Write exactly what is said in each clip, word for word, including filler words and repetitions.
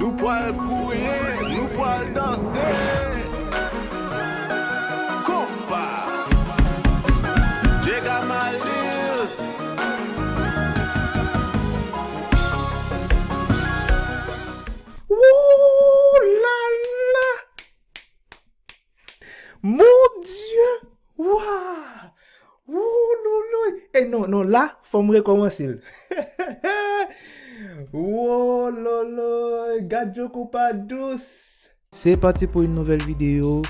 Nou pral gouye, nou pral danse. Konpa. Jega Malis. Wou la la. Mon Dieu! Wa! Wou lolo! E non, non, la, fò m rekòmanse l. Wou lolo! Gad jan konpa dous! Se pati pou yon nouvèl videyo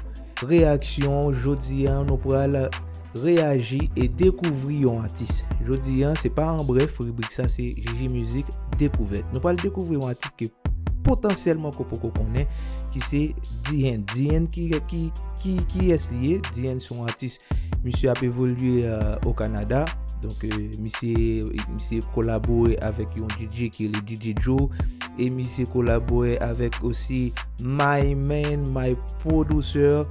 reyaksyon. Jodi a, nou pral reyaji e dekouvri yon atis. Jodi a, se pa an brèf, ribrik sa se J J Mizik Dekouvèt. Nou pral dekouvri yon atis ke potansyèlman ke w poko konnen, ki se D N. D N ki, ki, ki, kiyès li ye? D N se yon atis. Misye ap evolye, euh, o Kanada. Donk, euh, misye, misye kolabore avèk yon D J ki rele D J Joe. E misye kolabore avèk osi my man, my producer,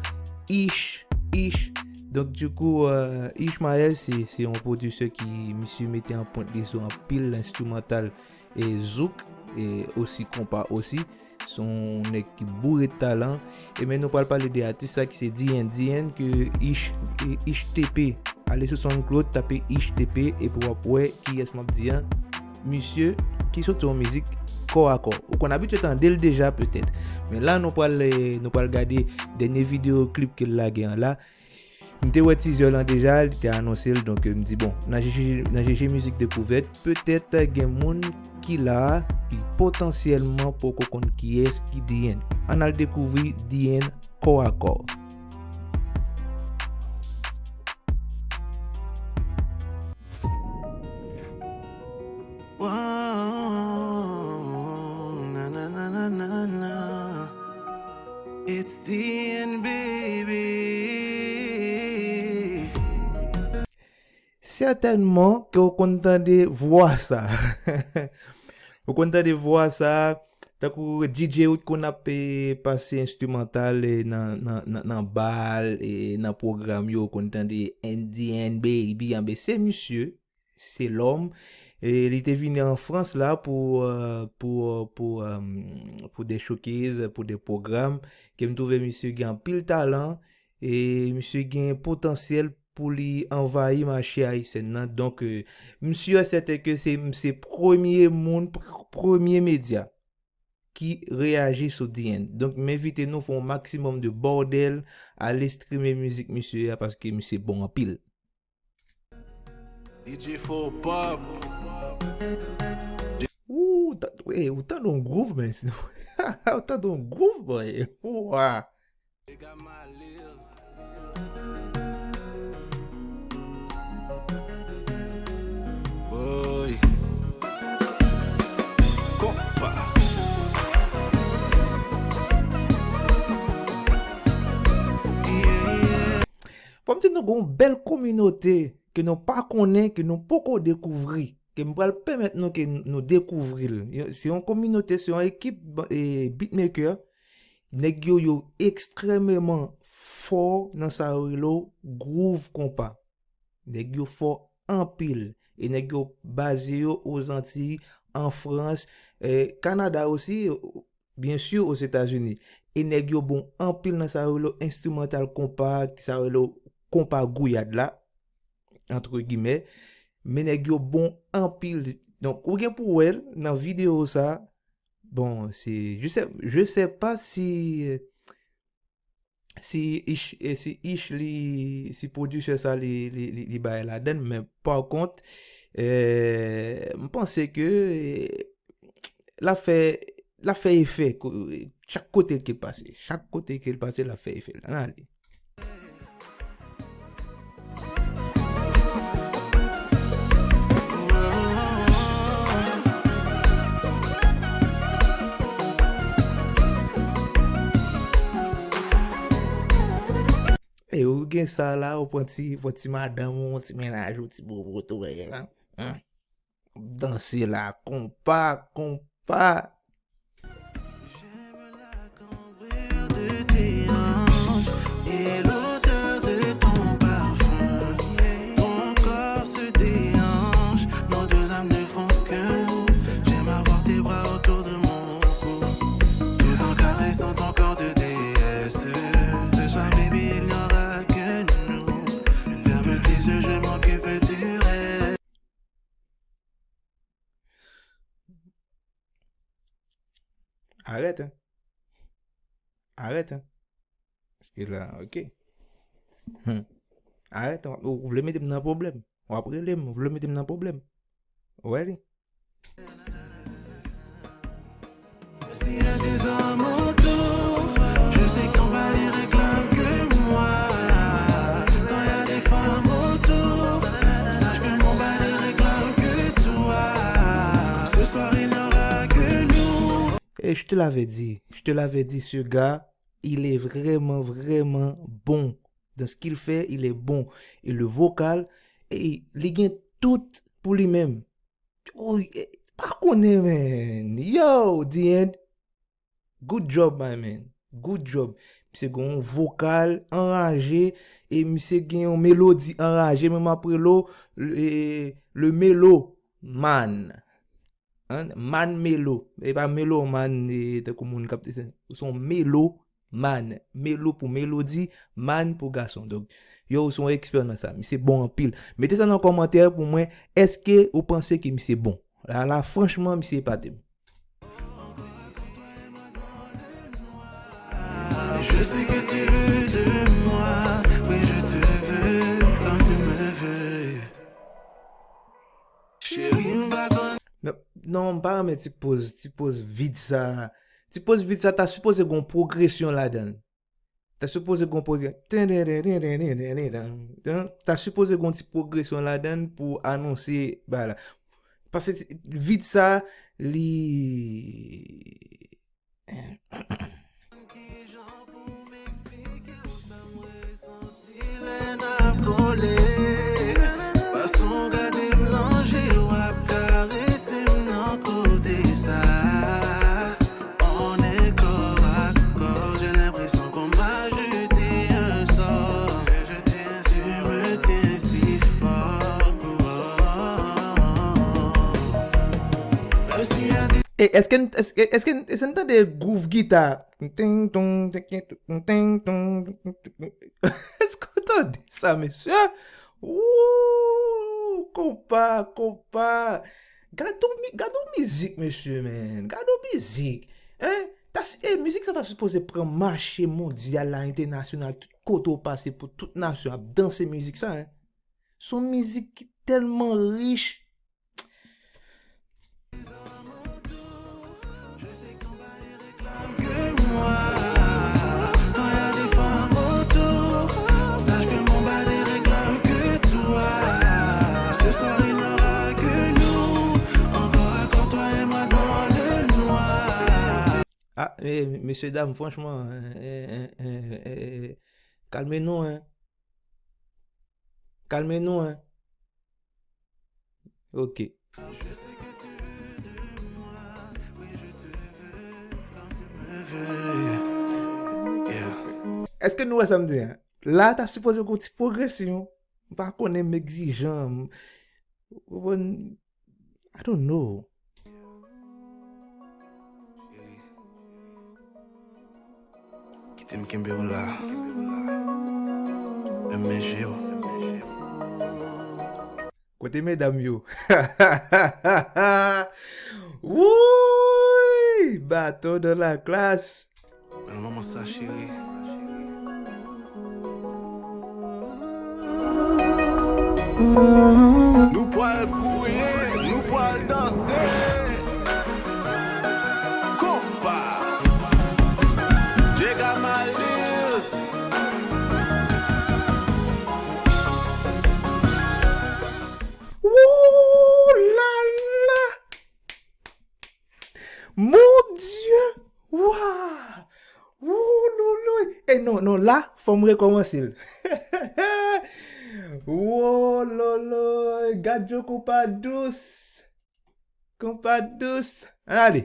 Ish, Ish. Donk, dikou, euh, Ishmael, se, se yon pwodisè ki misye mete anprent li sou anpil enstrimantal e zouk, e osi konpa osi. Se yon nèg ki boure talan. E men nou pral pale de atis sa ki se D N. D N ke Ish, e, Ish T P. Ale sou SoundCloud, tape Ish T P epi w ap wè kiyès m ap di an. Misye ki soti yon mizik kò a kò. Ou konn abitye tande l deja petèt. Men la nou pral, e, nou pral gade dènye videyo klip ke l lage an la. M te wè teaser lan deja, li te anonse l, donk, euh, m di, bon, nan J J, nan J J Mizik Dekouvèt, petèt gen moun ki la, ki potansyèlman poko konn kiyès ki D N. Ann al dekouvri D N kò a kò. Wow, na, na, na, na, na, na. It's D N, baby. Sètènman ke w konn tande vwa sa. Ou konn tande vwa sa, tankou D J ou t konn ap, e, pase enstrimantal, e, nan, nan, nan, nan bal, e, nan pwogram yo, ou konn tande Indian Baby, anben se misye, se lòm. E li te vini an Frans la pou, euh, pou, euh, pou, euh, pou de showcase, pou de pwogram, ke m twouve misye gen anpil talan, e misye gen potansyèl pou li anvayi mache ayisyèn nan. Donk, euh, m si e sèten ke se, se premye moun, pr-, premye medya ki reyaji sou D N. Donk, m envite nou fè yon maksimòm de bòdèl, ale streame mizik misye a, paske misye bon anpil. D J Four Pop. Ou ta-, e, ou tande yon gwouv, men. Ou tande yon gwouv, boy. Wa. Boy. Konpa. Fò m di nou gen yon bèl kominote ke nou pa konnen, ke nou poko dekouvri, ke m pral pèmèt nou ke nou dekouvri l. Yo, se yon kominote, se yon ekip, e, beatmaker. Nèg yo, yo ekstrèmeman fò nan sa yo rele groove konpa. Nèg yo fò anpil. E nèg yo baze yo Ozantiy, an Frans, e, Kanada osi, byen si, Ozetazini. E nèg yo bon anpil nan sa yo rele enstrimantal konpa, sa yo rele konpa gouyad la, entre guillemets. Men nèg yo bon anpil. Donk, ou gen pou wè l nan videyo sa. Bon, se, je sais, je sais pas si, si Ish, e, si Ish li, si pwodisè sa li, li, li, li bay ladann, men pa kont, e, m panse ke, e, l ap fè, l ap fè efè ko-, chak kote ke l pase. Chak kote ke l pase, l ap fè efè. Ann ale. E ou gen sa la, ou pran ti, pran ti madanm ou, ti mennaj ou, ti bobo tou, e, danse la, konpa, konpa. J'aime la cambrure de tes hanches et l'odeur de ton parfum. Ton corps se déhanche, nos deux âmes ne font qu'un. J'aime avoir tes bras autour de mon cou. Arèt, hein. Arèt, hein. Paske la, ok. Hmm. Arèt, hein. Ou vle mete m nan pwoblèm. W ap rele m, ou vle mete m nan pwoblèm. Ou wè li? S'il y a des hommes autour, je sais que ton body réclame que moi. Quand il y a des femmes autour, sache que mon body réclame que toi. Ce soir, il n'y aura que nous. Et je te l'avais dit, je te l'avais dit, ce gars, il est vraiment, vraiment bon. Dans ce qu'il fait, il est bon. Et le vocal, et li gen tout pou li menm. Oh, eh, pa konnen, man. Yo, The End. Good job, my man. Good job. Misye gen yon vokal anraje e misye gen yon melodi anraje, men m ap rele w le, le Melo Man. Hein? Man Melo. E pa Melo Man, e, tankou moun k ap, se, se yon Melo Man. Melo pou melodi, Man pou gason. Donk, yo, ou se yon ekspè nan sa. Misye bon anpil. Mete sa nan kòmantè pou mwen. Èske ou panse ke misye bon? La, la, franchman, misye epate m. Je sais que tu veux de moi, oui, je te veux comme tu me veux. Chérie, m pa konn. Non, non, m pa renmen ti poz, ti poz vid sa. Ti poz vid sa ta sipoze gon pwogresyon ladan l. Ta sipoze gon pwogre-, ta sipoze gon ti pwogresyon ladan l pou anonse bagay la. Paske vid sa, li Lè n ap kole, fason w gade m nan je w ap karese m nan kote sa. On est corps à corps, j'ai l'impression qu'on m'a jeté un sort. Tu me tiens si fort. Même s'il y a des E èske n, èske, èske, èske n tande gwouv gita? Ting, tong, ting, tong, ting, tong. Èske w tande sa, mesye? Wouuu, konpa, konpa. Gade yon mi-, gade yon mizik, mesye, man. Gade yon mizik. Hein? Ta si-, eh, mizik sa ta sipoze pran mache mondyal la, entènasyonal, tout kote w pase pou tout nasyon ap danse mizik sa, hein. Se yon mizik ki tèlman rich. Ah, eh, mesye dam, franchman, eh, eh, eh, eh, eh, kalme nou, hein. Kalme nou, hein. Ok. Èske nou wè sa m di a? La, ta sipoze gon ti pwogresyon. M pa konnen, m egzijan. M, I don't know. Kite m kenbe w la. Menm men je w. Kote medam yo? Wouy! Baton dans la classe. Mwen nan moman sa, cheri. Nou pral gouye, nou pral danse. Konpa. Jega Malis. Wou la la! Mon Dieu! Wa! Wou lou lou! E non, non, la, fò m rekòmanse l. Wo lolo, gad yon konpa dous. Konpa dous. Ann ale.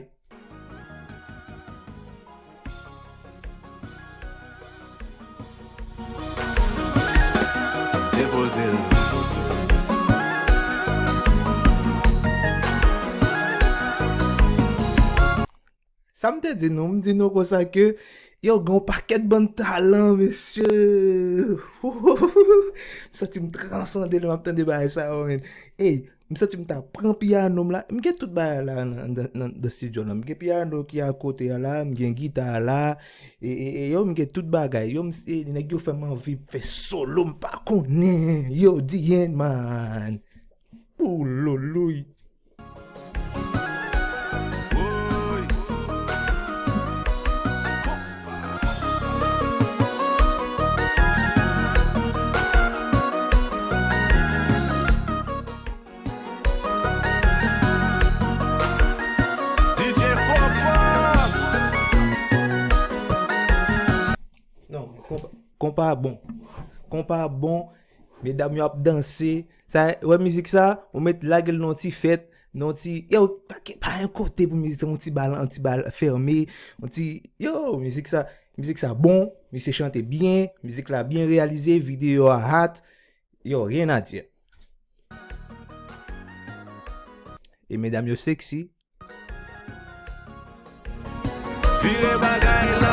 Depoze l. Sa m te di nou, m di nou konsa ke, yo, gen yon pakèt bann talan, mesye. M santi m transande lè m ap tande bagay sa yo, men. Ey, M santi m ta pran pyano m la. M gen tout bagay la nan, nan, nan, nan estidyo la. M gen pyano ki akote a la, m gen gita a la. E, e, e, yo, m gen tout bagay. Yo, m, e, nèg yo fè m anvi fè solo, m pa konnen. Yo, D N man. Ouloloy. D J Fopo. Non, men konpa, konpa bon. Konpa bon. Medam yo ap danse. Sa, wè mizik sa, ou met lage l nan ti fèt, nan ti, yo, pa gen, pa gen kote pou mizik sa, yon ti bal, yon ti bal fèmen, yon ti, yo, mizik sa, mizik sa bon, misye chante byen, mizik la byen reyalize, videyo a hot. Yo, rien à dire. E medam yo sexy. Vire bagay la.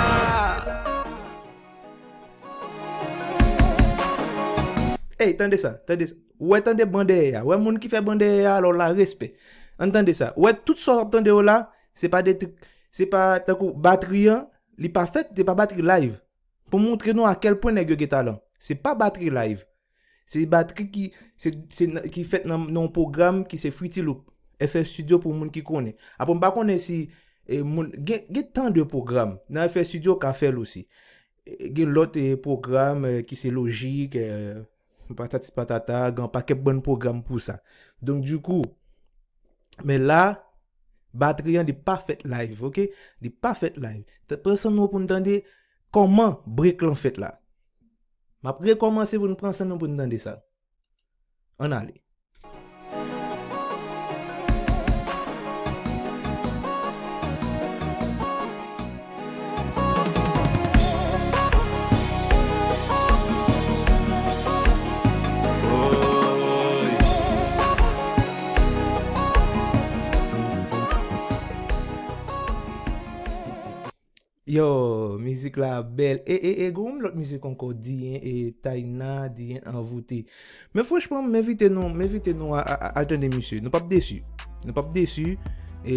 Ey, tande sa, tande sa. Ou wè, tande ban dèyè a. Wè moun ki fè ban dèyè a, alò la, respè. Ann tande sa. Ou wè, tout sa w ap tande yo la, se pa de trik, se pa tankou batri an, li pa fèt, se pa batri live. Pou montre nou a kèl pwen nèg yo gen talan. Se pa batri live. Se batri ki, se, se nan, ki fèt nan, nan yon pwogram ki se Fruity Loop, F L Studio pou moun ki konnen. Apre, m pa konnen si, e, moun, gen, gen tan de pwogram. Nan F L Studio, w ka fè l osi. E, gen lòt, e, pwogram, e, ki se Logic, e, patati patata, gen yon pakèt bann pwogram pou sa. Donk, dikou, men la, batri an, li pa fèt live, oke? Li pa fèt live. T-, pran san nou pou n tande kòman break lan fèt la. M ap rekòmanse pou n pran san nou pou n tande sa. Ann ale. Yo, mizik la bèl. E, e, e, gen yon lòt mizik ankò, Diyen, e, Tayna, Diyen Anvoute. Men franchman, m envite nou, m envite nou a, a, a, al tande misye. Nou p ap desi. Nou p ap desi. E,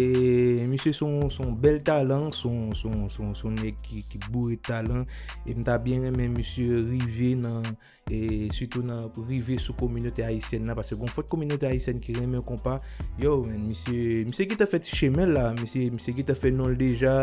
misye se yon, se yon bèl talan, se yon, se yon, se yon, se yon nèg ki, ki boure talan. E m ta byen renmen misye rive nan, e sitou nan rive sou kominote ayisyèn nan, paske gon fòt kominote ayisyèn ki renmen konpa. Yo, men, misye, misye gentan fè ti chemen l la, misye, misye gentan fè non l deja,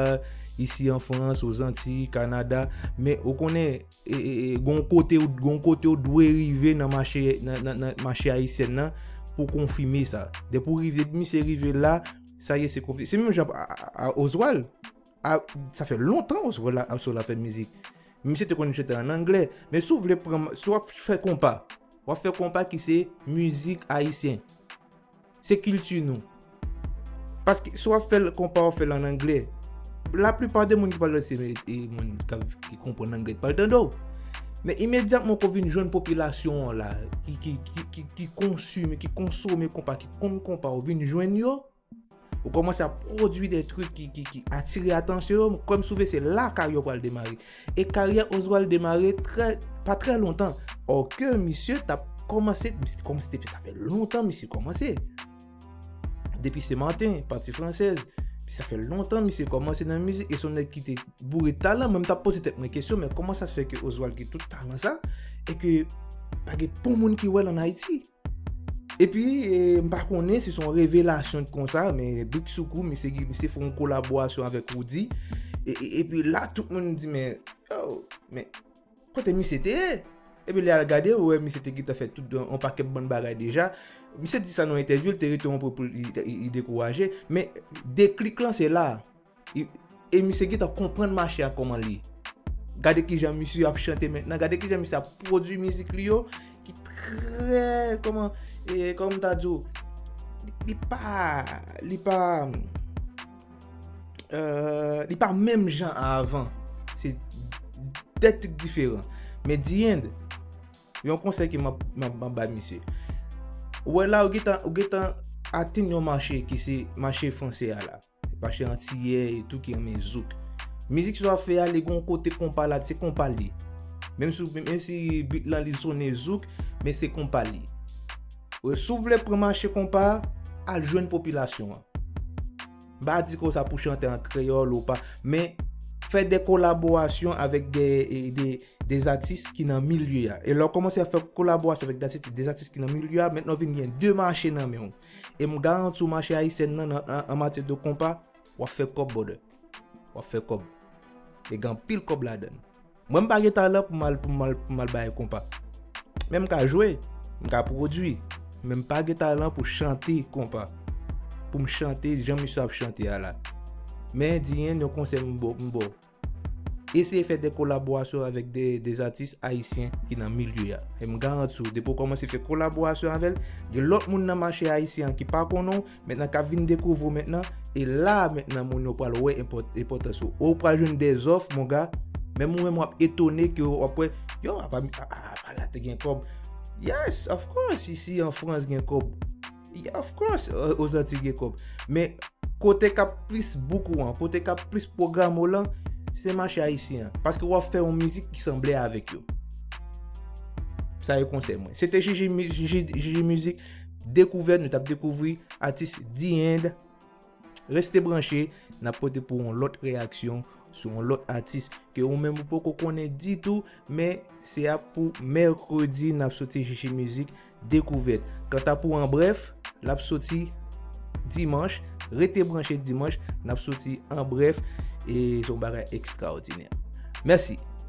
isi an Frans, Ozantiy, Kanada, men ou konnen, e, e, e, gon kote ou, gon kote ou dwe rive nan mache, nan, nan, nan mache ayisyèn nan pou konfime sa. Depi ou rive, depi misye rive la, sa ye, se konfime. Se menm jan a, a, a Oswald. A, sa fè lontan Oswald la, Oswald la fè mizik. Misye te konn chante an anglè. Men si w vle pran, si w ap fè konpa, w ap fè konpa ki se mizik ayisyen. Se kilti nou. Paske si w ap fè l konpa, w ap fè l an anglè. Laplipa de moun ki pral danse, e moun k ap, ki konprann anglè, ki pral tande w. Men imedyatman ke w vin jwenn popilasyon an la, ki, ki, ki, ki, ki konsime, ki konsome konpa, ki konn konpa, w vin jwenn yo, ou kòmanse ap pwodui de trik ki, ki, ki atire atansyon yo, m kwè m swete se la karyè w pral demare. E karyè Oswald demare trè, pa trè lontan. Òke misye t ap kòmanse, misye te kòmanse depi sa fè lontan misye kòmanse. Depi Sen Maten, Pati Fransèz, sa fè lontan misye kòmanse nan mizik, e se yon nèg ki te boure talan. Mwen, m t ap poze tèt mwen kesyon, men kòman sa se fè ke Oswald gen tout talan sa, e ke pa gen pon moun ki wè l ann Ayiti? Epi, e, m pa konnen si se yon revelasyon konsa, men brik sou kou, misye, misye fè yon kolaborasyon avèk Roody. E, e, epi la, tout moun di, men, yo, men, kote misye te ye? Epi lè al gade, ou wè, misye te gentan fè tout yon, yon pakèt bann bagay deja. Misye di sa nan yon entèvyou, li te rete yon pwen pou li, li, li dekouraje. Men, deklik lan, se la. E, e misye gentan konprann mache a kòman l ye. Gade kijan misye ap chante mentnan, gade kijan misye ap pwodui mizik li yo, ki trè, kòman, e, kòman m ta di w, li, li pa, li pa, e, li pa menm jan a avan. Se de trik diferan. Men D N, yon konsèy ke m ap, m ap, m ap bay misye. Ou wè la, ou gentan, ou gentan atenn yon mache ki se mache fransè a la. Mache antiyè e tou ki renmen zouk. Mizik sa w ap fè a, li gon kote konpa la, se konpa li. Menm si, menm si bit lan li sonnen zouk, men se konpa li. Si w vle pran mache konpa, al jwenn popilasyon an. M pa di konsa pou chante an kreyòl ou pa, men fè de kolaborasyon avèk de, de, de zatis ki nan milye a. E lè w kòmanse ap fè kolaborasyon avèk de zatis ki nan milye a, mentnan w vin gen de mache nan men w. E m garanti w mache ayisyèn nan, nan, an, an matyè de konpa, w ap fè kòb, brother. W ap fè kòb. E gen anpil kòb ladan l. Mwen m pa gen talan pou m al, pou m al, pou m al bay konpa. Men m ka jwe, m ka pwodui, men m pa gen talan pou chante konpa. Pou m chante jan misye ap chante a la. Men D N, yon konsèy m ba w, m ba w. Eseye fè de kolaborasyon avèk de, de zatis ayisyen ki nan milye a. E m garanti w, depi w kòmanse fè kolaborasyon avè l, gen lòt moun nan mache ayisyen an ki pa konnen w, mentnan k ap vin dekouvri w mentnan, e la mentnan moun yo pral wè enpòt-, enpòtans ou. Ou pral jwenn de zòf, mon gars, menm ou menm w ap etone ke w ap wè, yo, apa, apa, apa la te gen kòb. Yes, of course, isi an Frans gen kòb. Yeah, of course, o-, Ozantiy gen kòb. Men kote k ap plis book ou an, kote k ap plis pwograme w lan, se mache ayisyen an. Paske w ap fè yon mizik ki sanble avèk yo. Sa e konsèy mwen. Se te Jiji Mi-, Jiji, Jiji Mizik, Dekouvèt, nou t ap dekouvri atis D N. Reste branche, n ap pote pou w yon lòt reyaksyon sou yon lòt atis ke ou menm ou poko konnen ditou, men se ap pou mèkredi n ap soti Jiji Mizik, Dekouvèt. Kanta pou An Brèf, l ap soti dimanch, rete branche dimanch, n ap soti An Brèf, e se yon bagay ekstraòdinè. Mèsi.